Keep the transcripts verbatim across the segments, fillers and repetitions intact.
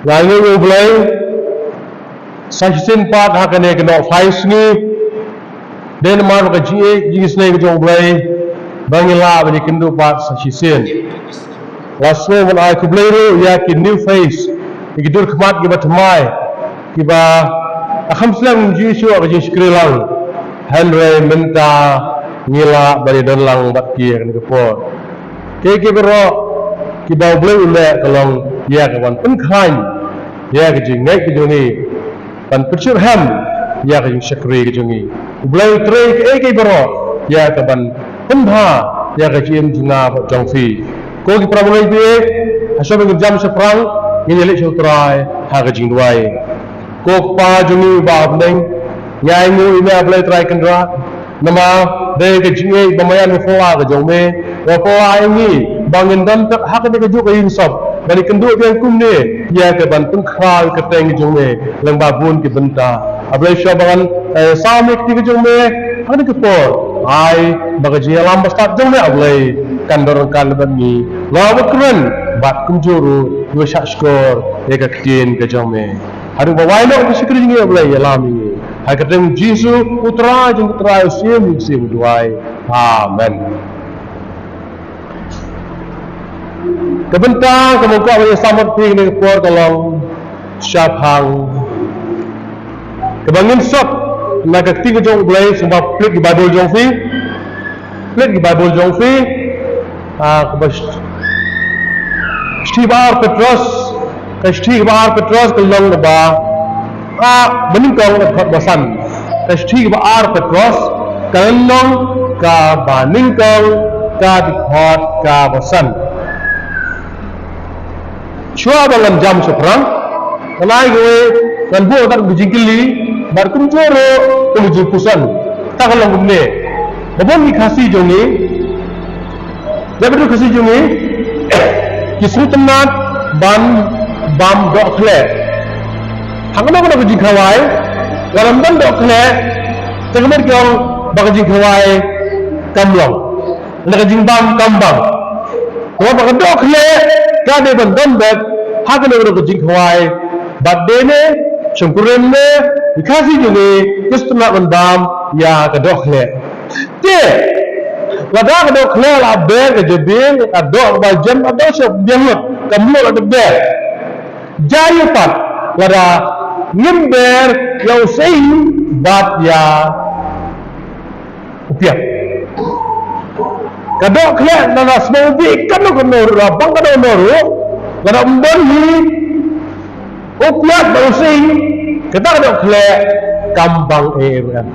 Nga ngeit ïa U Blei, sa shisien pat ha kane ka nongphai sngi, dei namar ka jingïeit, jingsneng ka jong U Blei, ba ngi lah ban ïakynduh pat sa shisien. Nga sngew ban ai khublei ruh ïa ki new face, ïa ki dur khmat kiba thymmai, kiba, ah, kham slem jingshisha ka jingshakri lang. Hynrei mynta ngi lah ban ïadon lang bad ki ha kane ka por. Kiei kiei baroh kiba U Blei u leh ka long ïa ka ban pynkhlaiñ ïa ka jingngeit ka jong ngi, ban pynshyrkhei ïa ka jingshakri ka jong ngi. U Blei u trei kiei kiei baroh ïa ka ban pynbha ïa ka jingim jong nga bad jong phi. Ko ki para bangeit, ha shwa ban ngin jam shaphrang, ngin ïaleit sha U Trai ha ka jingduwai. Ko Kpa jong ngi uba ha bneng, ngi ainguh ïa me, A Blei Trai Kynrad, namar dei ka jingïeit ba maïan ba phylla ka jong me, ba phylla ïa ngi ba ngin don pat ha kane kajuh ka ïing sop ban ïakynduh biang kumne ïa ka ban pynkhlaw ïa ka kyrteng ka jong me lyngba bun ki bynta. A Blei, shwa ba ngan, eh, sam ïa ka kti ka jong me ha kane ka por, ai ba ka jingïalam bastad jong me, A Blei, kan don ryngkat bad ngi. Long uba kren bad kumjuh ruh uba shahshkor ïa ka ktien ka jong me. Haduh ba wai noh ka shakri jong ngi, A Blei, ïalam ïa ngi. Ha ka kyrteng Jisu, U Trai jong ki trai, U Syiem jong ki syiem, ngi duwai. Amen. Ka bynta kaba nga kwah ban ïasam bad phi kane ka por ka long shaphang kaba ngin sop na ka kti ka jong U Blei. Sngewbha plie ki Baibl jong phi. Plie ki Baibl jong phi. Ah, kaba sh-, shithi ba ar Petros, ka shithi ba ar Petros ka lynnong ba, ah, ba nyngkong, ka dkhot ba san. Ka shithi ba ar Petros ka lynnong kaba nyngkong, ka dkhot kaba san. Shuwa ba ngan jam shaphrang, ngan ai kawei, ngan buh kat ka jingkylli bad kumjuh ruh ka jingpuson. Kata ka long kumne. Ba bun ki Khasi jong ngi, ba bun ki Khasi jong ngi ki sngewtynnat ban bam dohkhleh. Ha kano kano ka jingkhawai, lada ym don dohkhleh, te ka mut ki ong ba ka jingkhawai kam long. Lada ka jingbam kam bam. Namar ba ka dohkhleh ka dei ban don beit ha kano kano ka jingkhawai. Bad dei ne shongkurim ne ki Khasi jong ngi ki sngewtynnat ban bam ïa ka dohkhleh. Te lada ka dohkhleh la ber ka jabieng, ka doh ba jem, ka doh sha biang lut, ka mluh la ber. Jia ïa pat lada ngim ber ïa u sying bad ïa u piat. Ka dohkhleh lada sngewbha kano kano ruh, bang kano kano ruh, lada ym don hi u piat bad u sying, kata ka dohkhleh kam bang ei ei ruh em.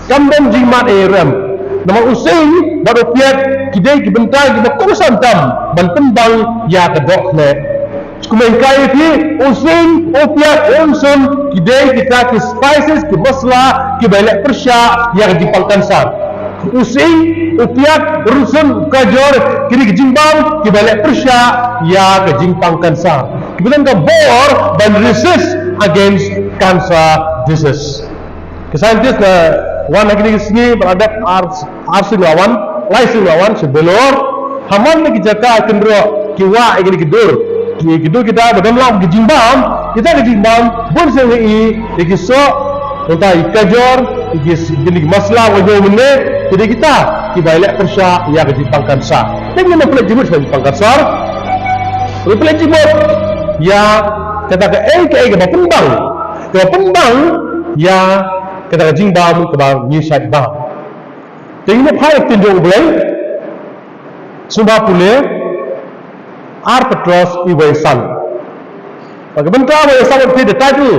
Kam don jingmad ei ei ruh em. Namar u sying bad u piat ki dei ki bynta kiba kongsan tam ban pynbang ïa ka dohkhleh. Kumba nga ong ïa phi, u sying, u piat, u rynsun, ki dei kita ki spices, ki masala kiba leh pyrshah ïa ka jingpang kansar. U sying, u piat, u rynsun, u kajor, ki dei ki jingbam kiba leh pyrshah ïa ka jingpang kansar. Kiba don ka bor ban resist against cancer disease. Ki scientist la wan ha kine ki sngi, ba la dep ar, ar sngi la wan, lai sngi la wan sha Vellore. Ha man la ki jaka kynroh ki wah ïa kine ki dur. Ki, ki dur kita ba don lang ki jingbam, kita ki jingbam bun sien ïa ki soh, nangta ïa ki kajor, ïa ki, ïa ki masala ba ïoh mynne, ki dei kita kiba leh pyrshah ïa ka jingpang kansar. Te ngin ym pynleit jingmut sha jingpang kansar. Ngin pynleit jingmut ïa kata kaei kaei kaba pynbang, kaba pynbang ïa kata ka jingbam kaba ngi shait bam. Te ngin ïa phai ïa ka ktien jong U Blei. Sngewbha pule Ar Petros uwei san. Bad ka bynta ba ïa sngewbha pule the title,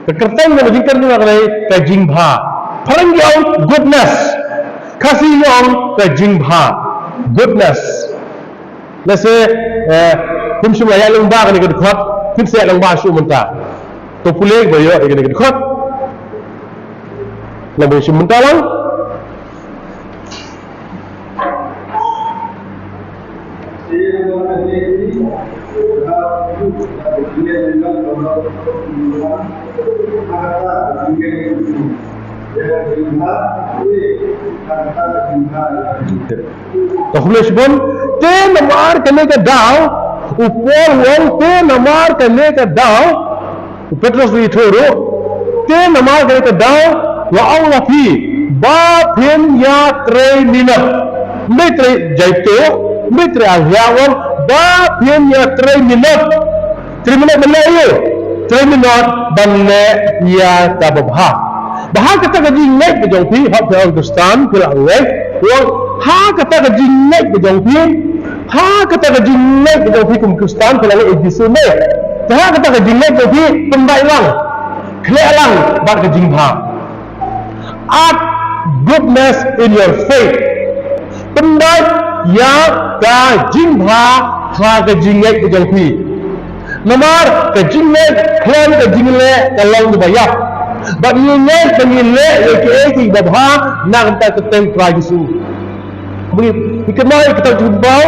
ka kyrteng jong ka jingkren jong nga ka dei ka jingbha. Phareng ki ong goodness. Khasi ngi ong ka jingbha. Goodness. Lehse, eh, phim shym la ïaid lyngba kane ka dkhot, phin sa ïaid lyngba shuh mynta. To pule ba ïoh ïa kane ka dkhot. Nang ba ïoh shuh mynta lang. Ka khun leh shibun, te namar kane ka daw, U Paul u ong te namar kane ka daw, u Petros u ïathuh ruh, te namar kane ka daw, nga ong ïa phi, ba phin ïa trei minot. Ym dei trei jaituh, ym dei trei alhiah, u ong, ba phin ïa trei minot. Trei minot ban leh ïa u. Trei minot ban leh ïa kaba bha. Ba ha kata ka jingngeit ka jong phi, hap phi ong Khristan, phi la ngeit. U ong, ha kata ka jingngeit ka jong phi, ha kata ka jingngeit ka jong phi kum Khristan, phi la ngeit ïa Jisu ne. Te ha kata ka jingngeit ka jong phi, pyndait lang. Khleh lang bad ka jingbha. Add goodness in your faith. Pyndait ïa ka jingbha ha ka jingngeit ka jong phi. Namar ka jingngeit khlem ka jingleh ka long kaba ïap. Bad ngi ngeit ba ngi leh ïa kiei kiei kiba bha na ka bynta ka kyrteng Trai Jisu. Ngi, ngi kynmaw ïa kitab Jingpynpaw.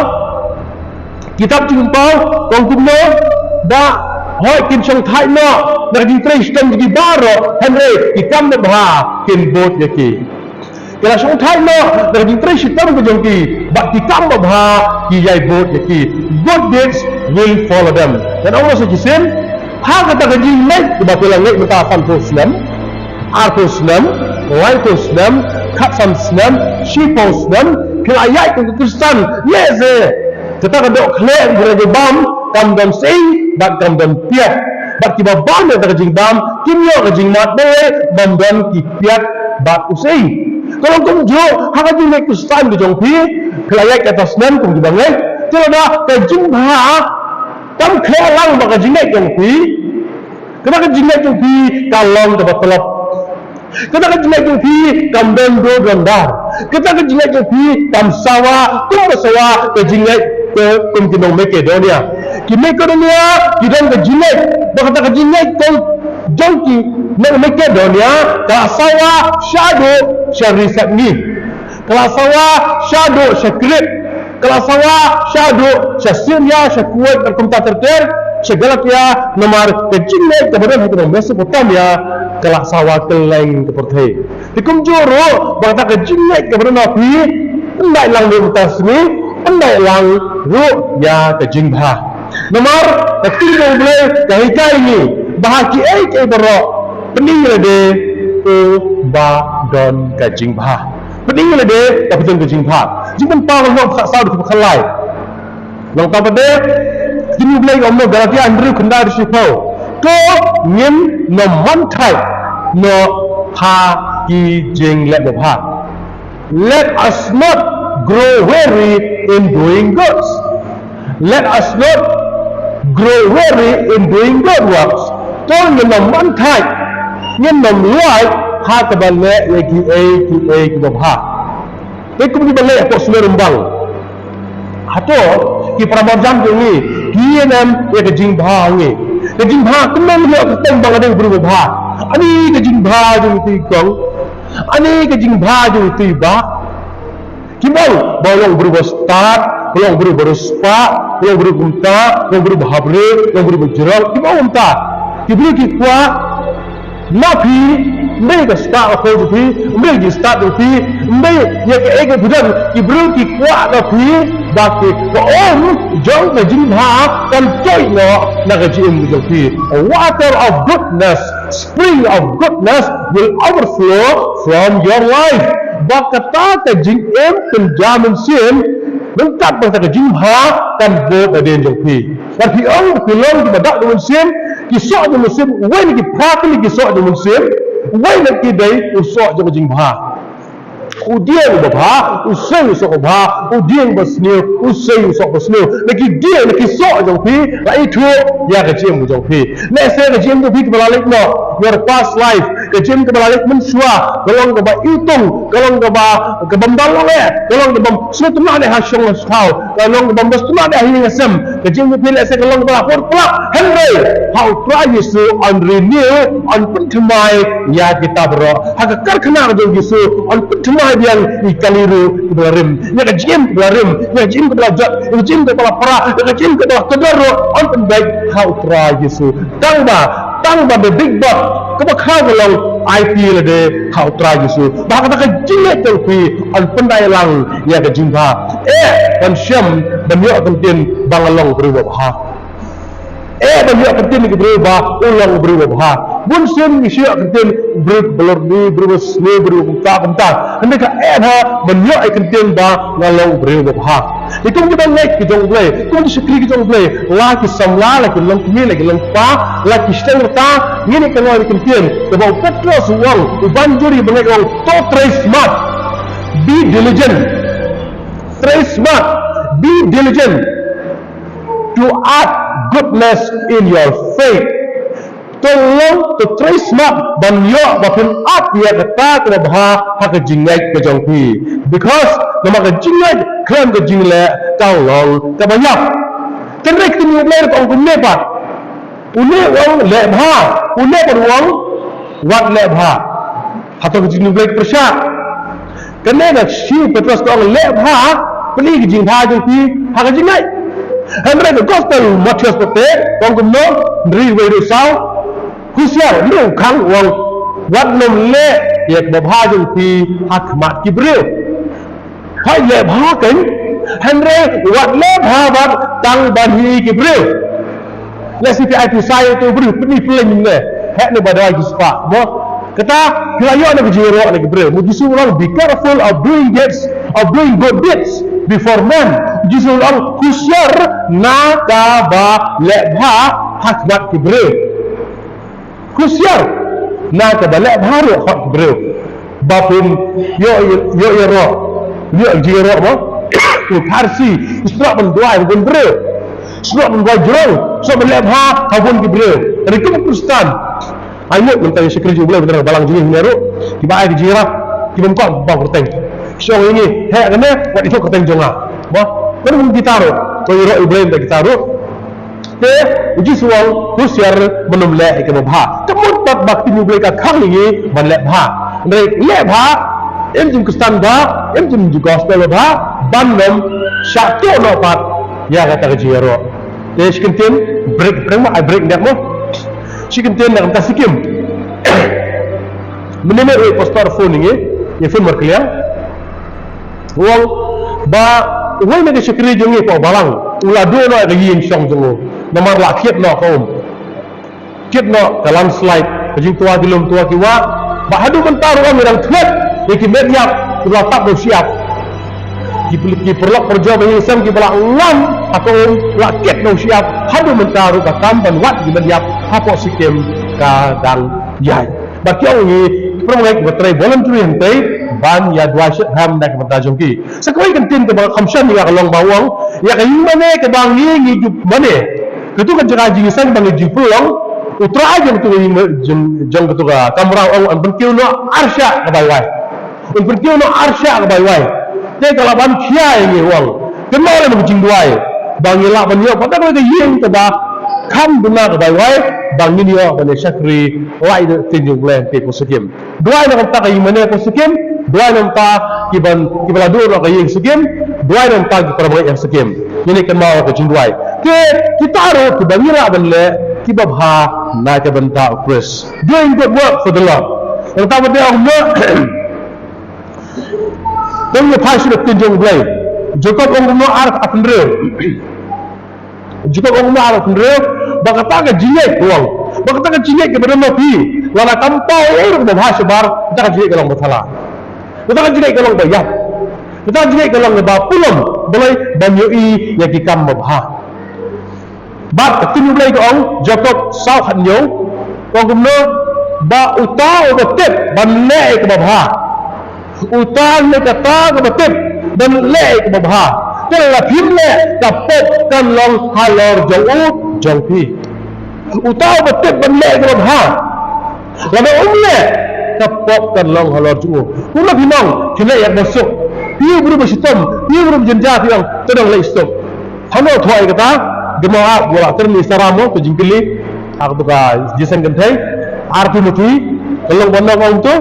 Kitab Jingpynpaw ka ong kumno, ba hooid kin shongthait noh na ka jingtrei shitom jong ki baroh, hynrei ki kam babha kin bud ïa ki. Ki la shongthait noh na ka jingtrei shitom ka jong ki, bad ki kam babha ki ïai bud ïa ki. Good deeds will follow them. Ngan ong noh sa shisien, ha kata ka jingngeit kaba phi la ngeit mynta sanphew snem, arphew snem, laiphew snem, khatsan snem, shiphew snem, phi la ïaid kum ka Khristan, lehse kata ka dohkhleh, ka jingbam kam don sying bad kam don piat. Bad kiba bam ïa kata ka jingbam kim ïoh ka jingmad balei, bym don ki piat bad u sying. Ka long kumjuh ha ka jingngeit Khristan ka jong phi, phi la ïaid kata snem kum kiba ngeit, te lada ka jingbha kam khleh lang bad ka jingngeit jong phi, kata ka jingngeit jong phi ka long kaba tlot. Kata ka jingngeit jong phi kam don dur don dar. Kata ka jingngeit jong phi kam sawa kum ba sawa ka jingngeit ka kum ki nong Makedonia. Ki Makedonia ki don ka jingngeit, ba kata ka jingngeit ka jong ki nong Makedonia ka la sawa shaduh sha ri sepngi. Ka la sawa shaduh sha Krit. Ka la sawa shaduh sha Syria, sha Kuwait bad kumta ter ter, sha Galatia, namar ka jingngeit kaba don ha ki nong Mesopotamia ka la sawa kylleng ka pyrthei. Te kumjuh ruh ba kata ka jingngeit kaba don ha phi, pyndait lang ruh mynta ka sngi, pyndait lang ruh ïa ka jingbha. Namar ka ktien jong U Blei ka hikai ïa ngi ba ha kiei kiei baroh, pyni ïa lade uba don ka jingbha. Pyni ïa lade ba phi don ka jingbha. Jingpynpaw lynnong khatsaw dkhot khatlai. Nangta pat de, ktien U Blei ka ong ha Galatia hynriew khyndai dkhot shiphew, to ngin nym mon thait noh ha ki jingleh babha. Let us not grow weary in doing good. Let us not grow weary in doing good works. To ngin nym mon thait, ngin nym lait ha kaba leh ïa kiei kiei kiba bha. Te kum kiba leh hapoh sumar rumbang. Hato ki para marjan jong ngi ki ïa nym ïa ka jingbha ha ngi? Ka jingbha kumno ngi ïoh kyrteng ba nga dei u briew babha? Ani ka jingbha jong uto i kong? Ani ka jingbha jong uto i bah? Kim ong ba u long u briew ba stad, u long u briew ba riewspah, u long u briew kumta, u long u briew ba ha briew, u long u briew ba jrong. Kim ong kumta. Ki briew ki kwah na phi, ym dei ka stad ka phew jong phi, ym dei ki stad jong phi, ym dei ïa kaei ka phi don. Ki briew ki kwah na phi ba ki, ka um jong ka jingbha kan thoh noh na ka jingim jong phi. A water of goodness, spring of goodness will overflow from your life. Ba kata ka jingim pynja mynsiem ryngkat bad kata ka jingbha kan bud hadien jong phi. Bad phi ong phi long kiba dak jong mynsiem, ki soh jong mynsiem, uwei na ki phra tylli ki soh jong mynsiem, uwei na ki dei u soh jong ka jingbha. U dieng uba bha, u sei u soh uba bha, u dieng uba sniew, u sei u soh uba sniew. Na ki dieng, na ki soh jong phi, la ithuh ïa ka jingim jong phi. Lehse ka jingim jong phi kaba la leit noh, your past life, ka jingim kaba la leit mynshuwa, ka long kaba iwtung, ka long kaba, ka bym da long eh, ka long ka bym sngewtynnat eh ha shong ha shnong, ka long ka bym da sngewtynnat eh ha ïing ha sem, ka jingim jong phi lehse ka long kaba la pur pla, hynrei ha u Trai Jisu yn renew, yn pynthymmai ïa kita baroh. Ha ka karkhana ka jong Jisu yn pynthymmai biang ïa kali ruh kiba la rim, ïa ka jingim kaba la rim, ïa ka jingim kaba la jot, ïa ka jingim kaba la pra, ïa ka jingim kaba la kdor ruh yn pynbeit ha u Trai Jisu. Tang ba, tang ba the big bird kaba khaw ka long Aiti lade ha u Trai Jisu. Ba kata ka jingngeit jong phi yn pyndait lang ïa ka jingbha. Eh, ban shem, ban ïoh kyntien ba nga long briew babha. Eh, ban ïoh kyntien ïa ka briew ba u long briew babha. Bun sien ngi shu ïoh kyntien briew balor ni, briew basniew, briew kumta kumta. Hynrei ka eh ha ban ïoh ïa kyntien ba nga long briew babha. Te kum ki bangeit ki jong U Blei, kum ki shakri ki jong U Blei, la ki samla, la ki longkmie, la ki longkpa, la ki shnong rta, ngin ïa kynmaw ïa ka kyntien kaba u Petros u ong, u ban jur ïa ki bangeit u ong, to trei smat. Be diligent. Trei smat. Be diligent to add goodness in your faith. To long, to trei smat ban ïoh ba phin add ïa kata kaba bha ha ka jingngeit ka jong phi. Because namar ka jingngeit khlem ka jingleh ka long kaba ïap. Te ka ktien U Blei ka ong kumne pat. Une u ong leh bha, une pat u ong wat leh bha. Hato ka jingim U Blei ka pyrshah? Kane ka shi u Petros ka ong leh bha, pyni ka jingbha jong phi ha ka jingngeit. Hynrei ka gospel u Mathaios pat te ka ong kumno, hynriew wei hynriew saw, husiar, hynriew khang u ong wat nym leh ïa kaba bha jong phi ha khmat ki briew. Hooid leh bha kein, hynrei wat leh bha bad tang ban hi ki briew. Lehse phi ai pisa ïa uto u briew, pyni pyllein ne, heh ne ba dawai ki spah, mo. Kata phi la ïoh na ka jingïaroh na ki briew. Mo Jisu u ong, be careful of doing deeds, of doing good deeds before men. Jisu u ong husiar na kaba leh bha ha khmat ki briew. Husiar na kaba leh bha ruh ha ki briew. Ba phin ïoh, ïoh ïaroh, ïoh jingïaroh mo. U Pharisi, u snoh ban duwai ha bun briew. Snoh ban duwai jrong, snoh ban leh bha ha bun ki briew. Hynrei kum u Khristan, ai mut mynta ngi shakri jong U Blei, mynta balang jong ngi hynrei ruh kiba ai ki jingïarap, ki bym kwah ban pang kyrteng. Ki ong ïa ngi, heh kane, wat ïathuh kyrteng jong nga. Mo, kane kum kita ruh, ko ïaroh U Blei mynta kita ruh. Te u Jisu u ong husiar ban ym leh ïa kaba bha. Ka mut pat ba ka ktien U Blei ka khang ïa ngi ban leh bha. Hynrei leh bha, im jingkhristan bha, im jing gospel bha, ban ym shah tuh noh pat ïa kata ka jingïaroh. Te shi kyntien, break, break mo, ai break ngat mo. Shi kyntien na ka bynta Sikkim. Mynne u pastor phone ïa ngi, ïa phone markylliang. U ong ba uwei na ki shakri jong ngi hapoh balang u la duh noh ïa ka ïing shong jong u. Namar la kit noh ka um. Kit noh ka landslide, ka jingtwa ki lum twa ki wah. Ba haduh mynta ruh ngi dang thwet ïa ki met ïap kiba la tap da u shyiap. Ki, ki paralok parajor ba ïeng sem kiba la lam ha ka um la kit da u shyiap. Haduh mynta ruh ka kam ban wad ki met ïap hapoh Sikkim ka dang ïaid. Bad ki ong ngi, ki para bangeit kiba trei voluntary hangtei ban ïa duwai shitrhem na ka bynta jong ki. Sa kawei ka ktien kaba kham shym ïa ka long ba u ong ïa ka ïing mane kaba ngi ngi ju mane. Katu ka jaka jingïaseng ba ngi ju pynlong, u trai jong katu ka ïing ma-, jong, jong katu ka kamra u ong yn pynkiew noh arshah ka bai wai. Yn pynkiew noh arshah ka bai wai. Te ka la ban khia ïa ngi u ong. Kynmaw lem ka jingduwai ba ngi lah ban ïoh pat da kawei ka ïing kaba kham duna ka bai wai ba ngin ïoh ban ïa shakri lait da ka ktien jong U Blei hangtei hapoh Sikkim. Duwai na ka bynta ka ïing mane hapoh Sikkim, duwai na ka bynta kiban, kiba la duh noh ka ïing Sikkim, duwai na ka bynta ki para bangeit ha Sikkim. Ngin ïa kynmaw ka jingduwai. Te kita ruh kiba ngi lah ban leh kiba bha na ka bynta U Khrist. Doing good work for the Lord. Nangta ba dei ong mo. Tang ïa phai sha ka ktien jong U Blei. Jakob ong kumno, ar, arphew hynriew. Jakob ong kumno, arphew hynriew, ba kata ka jingngeit, u ong, ba kata ka jingngeit kaba don ma phi, lada kam paw ei ruh kaba bha shabar, kata ka jingngeit ka long ba thala. Kata ka jingngeit ka long ba ïap. Kata ka jingngeit ka long ba pulom, balei, ban ïohi ïa ki kam babha. Bad ka ktien U Blei ka ong, Jakob saw khathynñiew, ka ong kumno, ba uta uba tip ban leh ïa kaba bha, uta ne kata kaba tip ban leh ïa kaba bha, te lada phim leh, ka pop kan long halor jong u jong phi. Uta uba tip ban leh ïa kaba bha, lada um leh, ka pop kan long halor jong u. Kumno phi ong, phi leh ïa kaba suk. Phi u briew ba shitom, phi u briew ba jynjar, phi ong to dang leh suk. Hano thoh ïa kata, kynmaw, ah, ba la kren ïa i Sara mo, ka jingkylli ha katu ka Jingïaseng Kynthei, Ar Timothi, ka lynnong ba nyngkong, to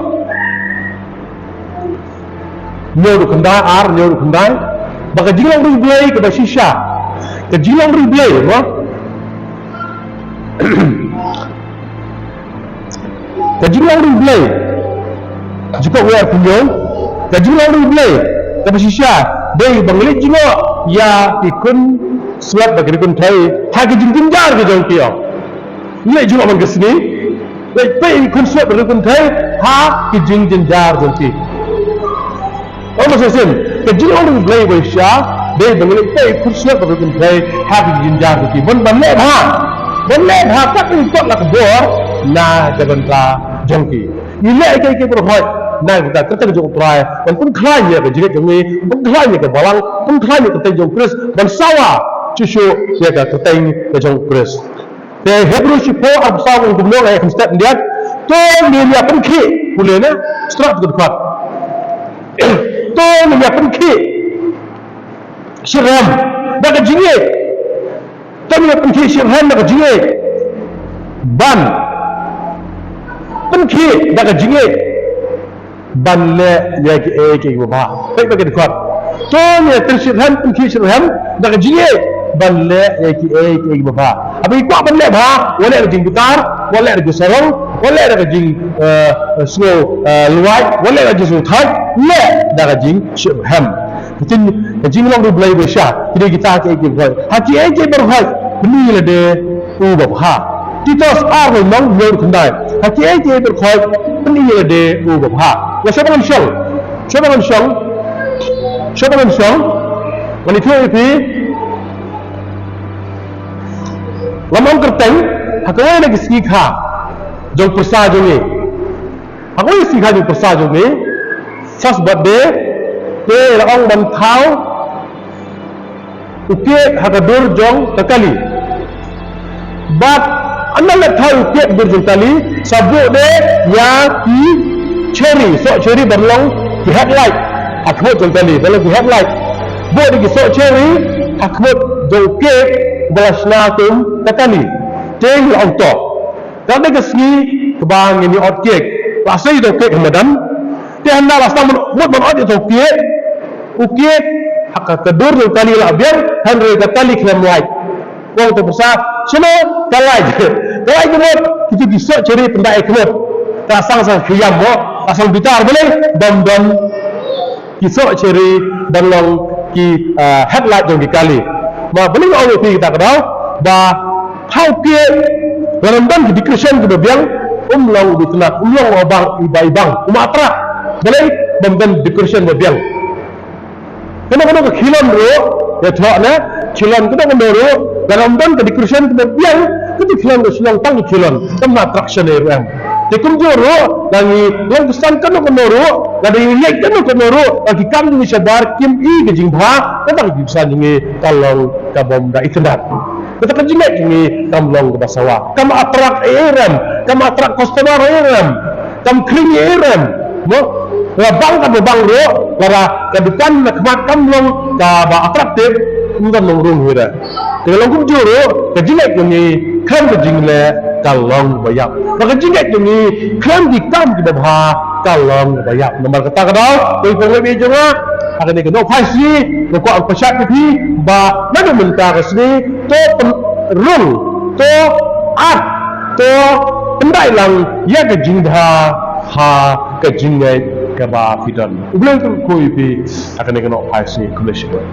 hynñiew ruh khyndai, ar, hynñiew ruh khyndai. Ba ka jinglong ri Blei kaba shisha, ka jinglong ri Blei mo. Ka jinglong ri Blei, Jakob wei arphew hynñiew, ka jinglong ri Blei kaba shisha dei ba ngi leit jngoh ïa ki khunswet bad ki kynthei ha ki jingjynjar ki jong ki, ong. Ngi leit jngoh man ka sngi, leit peit ïa ki khunswet bad ki kynthei ha ki jingjynjar jong ki. Ong ba shisien, ka jinglong ri Blei ba shisha dei ba ngi leit peit ïa ki khunswet bad ki kynthei ha ki jingjynjar jong ki. Ban, ban leh bha, ban leh bha kat ba ngi kot la ka bor na ka bynta jong ki. Ngi leh ïa kiei kiei baroh na ka bynta ka kyrteng jong U Trai, ban pynkhlaiñ ïa ka jingngeit jong ngi, pynkhlaiñ ïa ka balang, pynkhlaiñ ïa ka kyrteng jong U Khrist, ban sawa shuh shuh ïa ka kyrteng ka jong U Khrist. Te Hebru shiphew arphew saw ka ong kumno, nga ïa kham step ndiat. To ngin ïa pynkhih, pule ne, strak ka dkhot. To ngin ïa pynkhih shitrhem da ka jingngeit. To ngin ïa pynkhih shitrhem da ka jingngeit. Ban pynkhih da ka jingngeit, ban leh ïa kiei kiei kiba bha. Peit ba ka dkhot. To ngin ïa pynkhih shitrhem, pynkhih shitrhem da ka jingngeit, ban leh ïa kiei kiei kiba bha. Haba ngi kwah ban leh bha, wat leh da ka jingbitar, wat leh da ka sarong, wat leh da ka jing, eh, sngew, eh, lwait, wat leh da ka jingsngewthait, leh da ka jingshitrhem. Ka jing, ka jinglong ri Blei ba shisha, ki dei kita kiei kiei baroh. Ha kiei kiei baroh pyni lade uba bha. Titus ar lynnong hynñiew khyndai. Ha kiei kiei baroh pyni lade uba bha. Ïa shuwa ba ngan shong, shuwa ba ngan shong, shuwa ba ngan shong, ngan ïathuh ïa phi. Ngam ong kyrteng, ha kawei na ki sngi kha jong pyrsa jong ngi. Ha kawei sngi kha jong pyrsa jong ngi, first birthday, te la ong ban thaw u cake ha ka dur jong ka kali. Bad ynda la thaw u cake dur jong kali, sa buh de ïa ki cherry, soh cherry ban long ki headlight ha khmut jong kali, ban long ki headlight. Buh de ki soh cherry ha khmut jong u cake ba la shna kum ka kali. Te la ong to. Ka dei ka sngi kaba ngin ïa ot cake. La sei ïa u cake ha madan. Te hynda la sdang mut ban ot ïa u cake, u cake ha ka, ka dur jong kali la biang, hynrei ka kali khlem lait. Ong te pyrsa, shano ka lait? Ka lait ka mut, kito ki soh cherry pynda ïa khmut. Ka sdang sa khriam mo, ka sdang bitar, balei? Bym don ki soh cherry ban long ki, ah, headlight jong ki kali. Ma balei nga ong ïa phi kita ka daw ba thaw cake lada ym don ki decoration kiba biang, um long uba itynnad, um long uba ibang, ibang, um attract. Balei? Bym don decoration ba biang. Kano kano ka khilon ruh, ïathuh ne, khilon kano kano ruh, lada ym don ka decoration kiba biang, ka khilon ka shu long tang ka khilon, kam attraction ei ruh em. Te kumjuh ruh, lada ngi long kyrsan kano kano ruh, lada ngi leit kano kano ruh, lada ki kam jong ngi shabar kim i ka jingbha, kata ka jingkyrsan jong ngi ka long kaba ym da itynnad. Kata ka jingngeit jong ngi kam long kaba sawa, kam attract ei ei ruh em, kam attract customer ei ei ruh em, kam khring ei ei ruh em. Mo, la bang kaba bang ruh, lada ka dukan na khmat kam long kaba attractive, ym don long rung hi ruh. Te ka long kumjuh ruh, ka jingngeit jong ngi khlem ka jingleh ka long ba ïap. Ba ka jingngeit jong ngi khlem ki kam kiba bha ka long ba ïap. Namar kata ka daw, ko i ko i jong nga, ha kane ka Nohphai sngi, nga kwah ban pynshai ïa phi ba naduh mynta ka sngi, to pynrung, to at, to pyndait lang ïa ka jingbha ha ka jingngeit kaba phi don. U Blei un kyrkhu ïa phi ha kane ka Nohphai sngi. Khublei shibun.